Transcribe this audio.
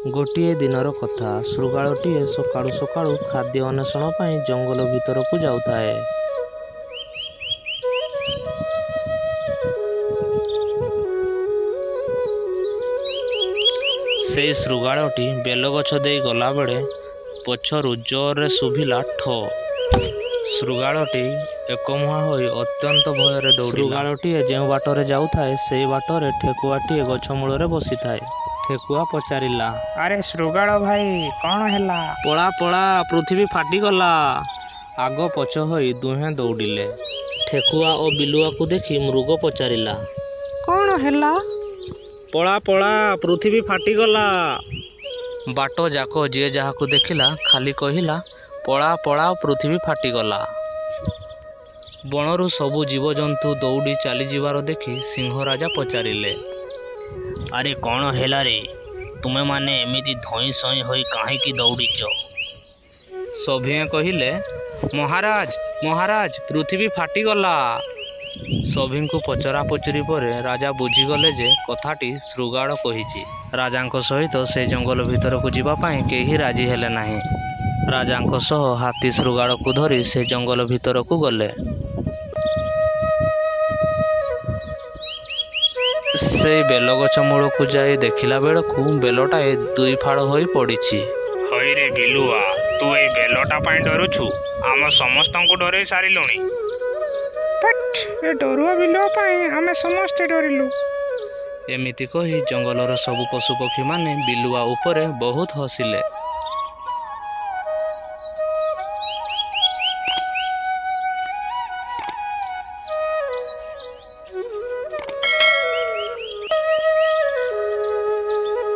ଗୋଟିଏ ଦିନର କଥା, ଶୃଗାଳଟିଏ ସକାଳୁ ସକାଳୁ ଖାଦ୍ୟ ଅନ୍ୱେଷଣ ପାଇଁ ଜଙ୍ଗଲ ଭିତରକୁ ଯାଉଥାଏ। ସେଇ ଶୃଗାଳଟି ବେଲଗଛ ଦେଇ ଗଲାବେଳେ ପଛରୁ ଜୋରରେ ଶୁଭିଲା ଠୋ। ଶୃଗାଳଟି ଏକମୁହାଁ ହୋଇ ଅତ୍ୟନ୍ତ ଭୟରେ ଦୌଡ଼ିଲା। ଶୃଗାଳଟିଏ ଯେଉଁ ବାଟରେ ଯାଉଥାଏ, ସେଇ ବାଟରେ ଠେକୁଆଟିଏ ଗଛ ମୂଳରେ ବସିଥାଏ। ଠେକୁଆ ପଚାରିଲା, ଆରେ ଶୃଗାଳ ଭାଇ, କ'ଣ ହେଲା? ପଳା ପଳା, ପୃଥିବୀ ଫାଟିଗଲା। ଆଗ ପଛ ହୋଇ ଦୁହେଁ ଦୌଡ଼ିଲେ। ଠେକୁଆ ଓ ବିଲୁଆକୁ ଦେଖି ମୃଗ ପଚାରିଲା, କ'ଣ ହେଲା? ପଳା ପଳା, ପୃଥିବୀ ଫାଟିଗଲା। ବାଟଯାକ ଯିଏ ଯାହାକୁ ଦେଖିଲା ଖାଲି କହିଲା, ପଳା ପଳା, ପୃଥିବୀ ଫାଟିଗଲା। ବଣରୁ ସବୁ ଜୀବଜନ୍ତୁ ଦୌଡ଼ି ଚାଲିଯିବାର ଦେଖି ସିଂହରାଜା ପଚାରିଲେ, ଆରେ କ'ଣ ହେଲାରେ, ତୁମେମାନେ ଏମିତି ଧଇଁ ସଇଁ ହୋଇ କାହିଁକି ଦୌଡ଼ିଚ? ସଭିଏଁ କହିଲେ, ମହାରାଜ, ମହାରାଜ, ପୃଥିବୀ ଫାଟିଗଲା। ସଭିଙ୍କୁ ପଚରାପଚରି ପରେ ରାଜା ବୁଝିଗଲେ ଯେ କଥାଟି ଶୃଗାଳ କହିଛି। ରାଜାଙ୍କ ସହିତ ସେ ଜଙ୍ଗଲ ଭିତରକୁ ଯିବା ପାଇଁ କେହି ରାଜି ହେଲେ ନାହିଁ। ରାଜାଙ୍କ ସହ ହାତୀ ଶୃଗାଳକୁ ଧରି ସେ ଜଙ୍ଗଲ ଭିତରକୁ ଗଲେ। ସେଇ ବେଲଗଛ ମୂଳକୁ ଯାଇ ଦେଖିଲା ବେଳକୁ ବେଲଟାଏ ଦୁଇଫାଳ ହୋଇ ପଡ଼ିଛି। ହଇରେ ବିଲୁଆ, ତୁ ଏଇ ବେଲଟା ପାଇଁ ଡରୁଛୁ? ଆମ ସମସ୍ତଙ୍କୁ ଡରେଇ ସାରିଲୁଣି। ବଟ୍ ଏ ଡରୁଆ ବିଲୁଆ ପାଇଁ ଆମେ ସମସ୍ତେ ଡରିଲୁ। ଏମିତି କହି ଜଙ୍ଗଲର ସବୁ ପଶୁପକ୍ଷୀମାନେ ବିଲୁଆ ଉପରେ ବହୁତ ହସିଲେ।